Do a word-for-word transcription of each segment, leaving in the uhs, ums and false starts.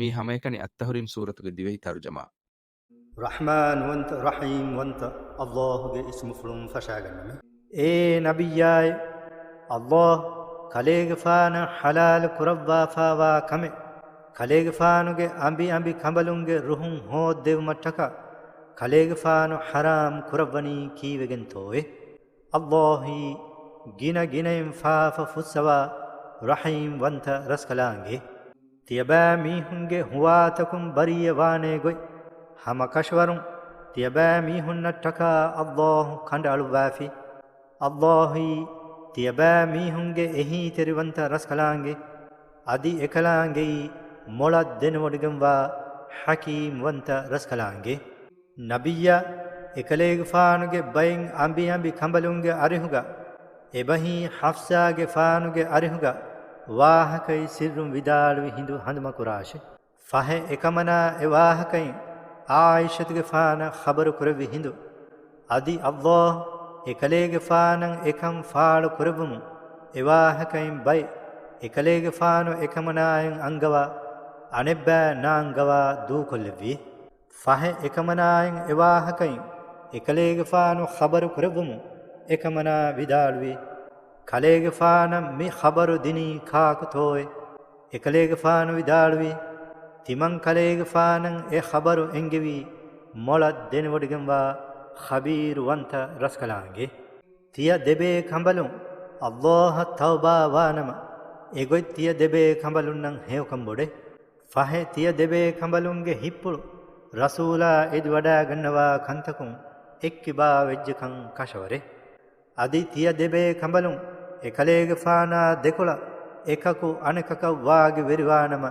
މީ ހަމައެކަނި އައްތަޙްރީމް ސޫރަތުގެ ދިވެހި ތަރުޖަމާ. ރަޙްމާންވަންތަ، ރަޙީމްވަންތަ އައްލާހުގެ އިސްމުފުޅުން ފަށާގަންނަމެ. އޭ ނަބިއްޔާއޭ، އައްލާހު ކަލޭގެފާނަށް ޙަލާލު ކުރައްވާފާވާ ކަމެއް، ކަލޭގެފާނުގެ އަނބިއަނބި ކަނބަލުންގެ ރުހުން ހޯއްދެވުމަށްޓަކާ، ކަލޭގެފާނު ޙަރާމް ކުރައްވަނީ ކީއްވެގެންތޯއޭ؟ އައްލާހީ ގިނަ ގިނައިން ފާފަ ފުއްސަވާ ރަޙީމްވަންތަ ރަސްކަލާނގެ. ތިޔަބައިމީހުންގެ ހުވާތަކުން ބަރީއަވާނޭ ގޮތް، ހަމަކަށަވަރުން ތިޔަބައިމީހުންނަށްޓަކާ އައްލާހު ކަނޑައަޅުއްވާފި. އައްލާހީ ތިޔަބައިމީހުންގެ އެހީތެރިވަންތަ ރަސްކަލާނގެ. އަދި އެކަލާނގެއީ މޮޅަށް ދެނެވޮޑިގެންވާ ޙަކީމްވަންތަ ރަސްކަލާނގެ. ނަބިއްޔާ، އެކަލޭގެފާނުގެ ބައިން އަނބިއަނބި ކަނބަލުންގެ އަރިހުގަ، އެބަހީ ޙަފްޞާގެފާނުގެ އަރިހުގަ ވާހަކައި ސިއްރުން ވިދާޅުވި ހިނދު ހަނދުމަކުރާށި. ފަހެ އެކަމަނާ އެ ވާހަކައިން ޢާއިޝަތުގެފާނަށް ޚަބަރު ކުރެއްވި ހިނދު، އަދި އައްލާހު އެކަލޭގެފާނަށް އެކަން ފާޅު ކުރެއްވުމުން އެ ވާހަކައިން ބައެއް އެކަލޭގެފާނު އެކަމަނާއަށް އަންގަވާ، އަނެއްބައި ނާންގަވާ ދޫކޮށްލެއްވި. ފަހެ އެކަމަނާއަށް އެ ވާހަކައިން އެކަލޭގެފާނު ޚަބަރު ކުރެއްވުމުން އެކަމަނާ ވިދާޅުވި، ކަލޭގެފާނަށް މި ޚަބަރު ދިނީ ކާކުތޯއޭ؟ އެކަލޭގެފާނު ވިދާޅުވީ، ތިމަން ކަލޭގެފާނަށް އެ ޚަބަރު އެންގެވީ މޮޅަށް ދެނެވޮޑިގެންވާ ޚަބީރުވަންތަ ރަސްކަލާނގެ. ތިޔަ ދެބޭ ކަނބަލުން އައްލާހަށް ތައުބާ ވާނަމަ، އެގޮތް ތިޔަ ދެބޭ ކަނބަލުންނަށް ހެޔޮކަން ބޮޑޭ. ފަހެ ތިޔަ ދެބޭ ކަނބަލުންގެ ހިތްޕުޅު ރަސޫލާ އެދިވަޑާގަންނަވާ ކަންތަކުން އެއްކިބާ ވެއްޖެކަން ކަށަވަރޭ. އަދި ތިޔަ ދެބޭ ކަނބަލުން އެކަލޭގެފާނާ ދެކޮޅަށް އެކަކު އަނެކަކަށް ވާގި ވެރިވާނަމަ،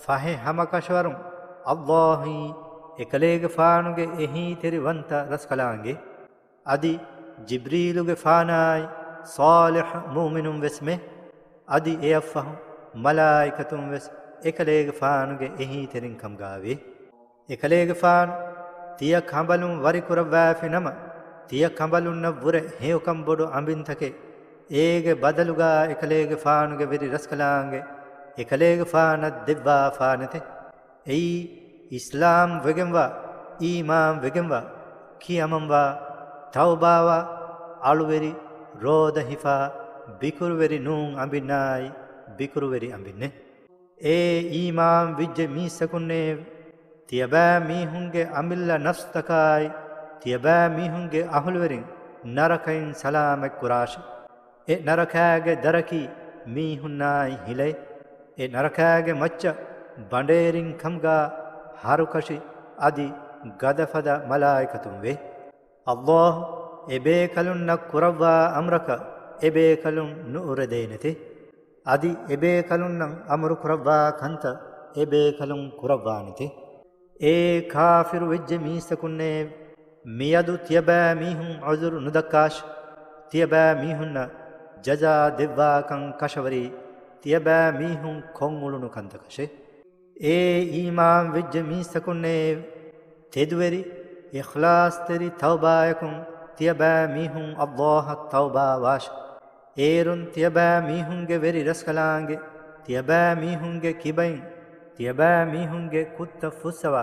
ފަހެ ހަމަކަށަވަރުން އައްލާހީ އެކަލޭގެފާނުގެ އެހީތެރިވަންތަ ރަސްކަލާނގެ. އަދި ޖިބްރީލުގެފާނާއި ޞާލިޙު މުއުމިނުން ވެސް މެ. އަދި އެއަށްފަހު މަލާއިކަތުން ވެސް އެކަލޭގެފާނުގެ އެހީތެރިން ކަމުގައިވޭ. އެކަލޭގެފާނު ތިޔަ ކަނބަލުން ވަރިކުރައްވާފި ނަމަ، ތިޔަ ކަނބަލުންނަށް ވުރެ ހެޔޮކަން ބޮޑު އަނބިންތަކެއް އޭގެ ބަދަލުގަ އެކަލޭގެފާނުގެ ވެރި ރަސްކަލާނގެ އެކަލޭގެފާނަށް ދެއްވާފާނެތެ. އެއީ، އިސްލާމް ވެގެންވާ، އީމާން ވެގެންވާ، ކިޔަމަންވާ، ތައުބާވާ، އަޅުވެރި، ރޯދަ ހިފާ، ބިކުރުވެރި ނޫން އަނބިންނާއި، ބިކުރުވެރި އަނބިންނޭ. އޭ އީމާން ވިއްޖެ މީސްތަކުންނޭ، ތިޔަބައިމީހުންގެ އަމިއްލަ ނަފްސްތަކާއި، ތިޔަބައިމީހުންގެ އަހުލުވެރިން ނަރަކައިން ސަލާމަތްކުރާށި. އެ ނަރަކާގެ ދަރަކީ މީހުންނާއި ހިލައެއް. އެ ނަރަކާގެ މައްޗަށް ބަނޑޭރިން ކަމުގަ ހަރުކަށި އަދި ގަދަފަދަ މަލާއިކަތުން ވޭ. އައްލާހު އެބޭކަލުންނަށް ކުރައްވާ އަމްރަކަށް އެބޭކަލުން ނުއުރެދޭނެތެ. އަދި އެބޭކަލުންނަށް އަމުރު ކުރައްވާ ކަންތައް އެބޭކަލުން ކުރައްވާނެތެ. އޭ ކާފިރު ވެއްޖެ މީސްތަކުންނޭ، މިއަދު ތިޔަބައިމީހުން ޢުޛުރު ނުދައްކާށި. ތިޔަބައިމީހުންނަށް ޖަޒާ ދެއްވާކަން ކަށަވަރީ ތިޔަބައިމީހުން ކޮށްއުޅުނު ކަންތަކަށޭ. އޭ އީމާން ވެއްޖެ މީސްތަކުންނޭ، ތެދުވެރި، އިޚްލާޞްތެރި ތައުބާޔަކުން ތިޔަބައިމީހުން އައްލާހަށް ތައުބާވާށި. އޭރުން ތިޔަބައިމީހުންގެ ވެރި ރަސްކަލާނގެ، ތިޔަބައިމީހުންގެ ކިބައިން، ތިޔަބައިމީހުންގެ ކުއްތަ ފުއްސަވާ،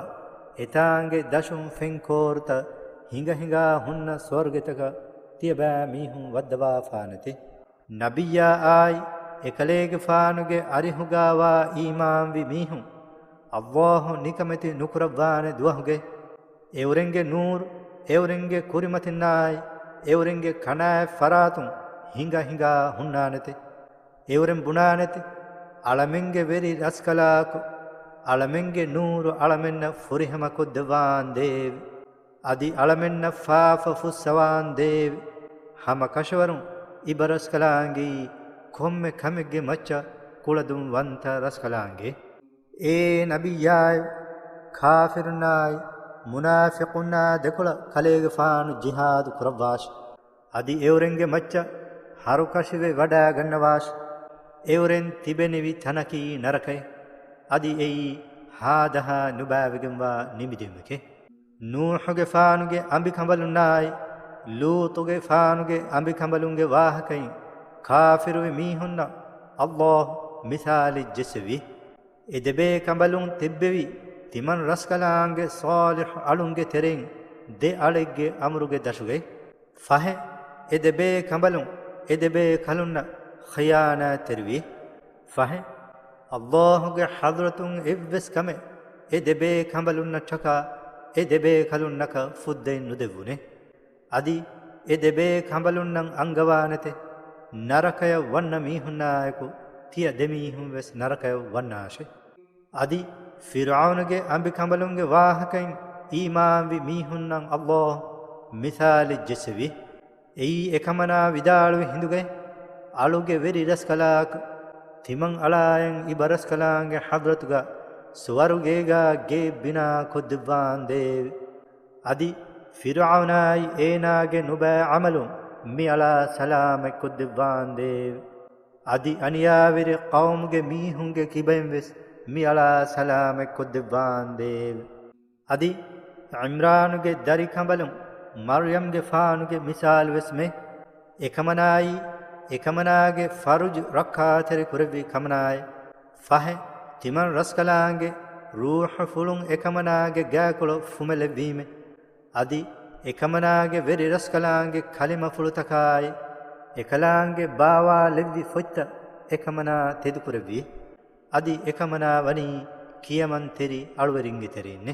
އެތާނގެ ދަށުން ފެންކޯރުތައް ހިނގަ ހިނގާ ހުންނަ ސުވަރުގެތަކަށް ތިޔަބައިމީހުން ވައްދަވާފާނެތެ. ނަބިއްޔާ އާއި އެކަލޭގެފާނުގެ އަރިހުގާވާ އީމާންވި މީހުން، އައްލާހު ނިކަމެތި ނުކުރައްވާނެ ދުވަހުގެ އެއުރެންގެ ނޫރު، އެއުރެންގެ ކުރިމަތިންނާއި، އެއުރެންގެ ކަނާތް ފަރާތުން ހިނގަ ހިނގާ ހުންނާނެތެ. އެއުރެން ބުނާނެތެ، އަޅަމެންގެ ވެރި ރަސްކަލާކޮ، އަޅަމެންގެ ނޫރު އަޅަމެންނަށް ފުރިހަމަ ކޮށްދެއްވާންދޭވެ. އަދި އަޅަމެންނަށް ފާފަ ފުއްސަވާންދޭވެ. ހަމަ ކަށަވަރުން އިބަ ރަސްކަލާނގެއީ ކޮންމެ ކަމެއްގެ މައްޗަށް ކުޅަދުން ވަންތަ ރަސްކަލާނގެ. އޭ ނަބިއްޔާއެވެ! ކާފިރުންނާއި މުނާފިޤުންނާ ދެކޮޅަށް ކަލޭގެފާނު ޖިހާދު ކުރައްވާށި. އަދި އެއުރެންގެ މައްޗަށް ހަރުކަށިވެ ވަޑާގަންނަވާށި. އެއުރެން ތިބެނިވި ތަނަކީ ނަރަކައެއް. އަދި އެއީ ހާދަހާ ނުބައިވެގެންވާ ނިމިދިއުމެކޭ. ނޫޙުގެފާނުގެ އަނބިކަނބަލުންނާއި، ލޫޠުގެފާނުގެ އަނބިކަނބަލުންގެ ވާހަކައިން ކާފިރުވި މީހުންނަށް އައްލާހު މިސާލެއް ޖެއްސެވި. އެ ދެބޭކަނބަލުން ތިއްބެވި ތިމަން ރަސްކަލާނގެ ޞާލިޙު އަޅުންގެ ތެރެއިން ދެ އަޅެއްގެ އަމުރުގެ ދަށުގައި. ފަހެ، އެ ދެބޭކަނބަލުން އެ ދެބޭކަލުންނަށް ޚިޔާނާތްތެރިވި. ފަހެ، ﷲ ގެ ޙަޟްރަތުން އެއްވެސް ކަމެއް އެ ދެބޭކަނބަލުންނަށްޓަކާ އެ ދެބޭކަލުންނަކަށް ފުއްދައެއް ނުދެއްވުނެ. އަދި އެ ދެބޭކަނބަލުންނަށް އަންގަވާނެތެ، ނަރަކަޔަށް ވަންނަ މީހުންނާއެކު ތިޔަ ދެމީހުން ވެސް ނަރަކަޔަށް ވަންނާށެ. އަދި ފިރްޢައުނުގެ އަނބިކަނބަލުންގެ ވާހަކައިން އީމާންވި މީހުންނަށް ﷲ މިސާލެއް ޖެއްސެވި. އެއީ އެކަމަނާ ވިދާޅުވި ހިނދުގައި، އަޅުގެ ވެރި ރަސްކަލާކު، ތިމަން އަޅާއަށް އިބަރަސްކަލާނގެ ޙަޟްރަތުގަ ސުވަރުގޭގާ ގެއެއް ބިނާ ކޮށްދެއްވާނދޭވެ. އަދި ފިރްޢައުނާއި އޭނާގެ ނުބައި ޢަމަލުން މިއަޅާ ސަލާމަތްކޮށްދެއްވާނދޭވެ. އަދި އަނިޔާވެރި ޤައުމުގެ މީހުންގެ ކިބައިން ވެސް މިއަޅާ ސަލާމަތްކޮށްދެއްވާނދޭވެ. އަދި ޢިމްރާނުގެ ދަރިކަނބަލުން މަރްޔަމްގެފާނުގެ މިސާލު ވެސް މެ. އެކަމަނާއީ، އެކަމަނާގެ ފަރުޖު ރައްކާތެރި ކުރެއްވި ކަމަނާއެއް. ފަހެ، ތިމަން ރަސްކަލާނގެ ރޫޙުފުޅުން އެކަމަނާގެ ގާކޮޅު ފުމެލެއްވީމެ. އަދި އެކަމަނާގެ ވެރި ރަސްކަލާނގެ ކަލިމަފުޅުތަކާއި، އެކަލާނގެ ބާވާލެއްވި ފޮތްތައް އެކަމަނާ ތެދުކުރެއްވި. އަދި އެކަމަނާ ވަނީ ކިޔަމަންތެރި އަޅުވެރިންގެ ތެރެއިންނެ.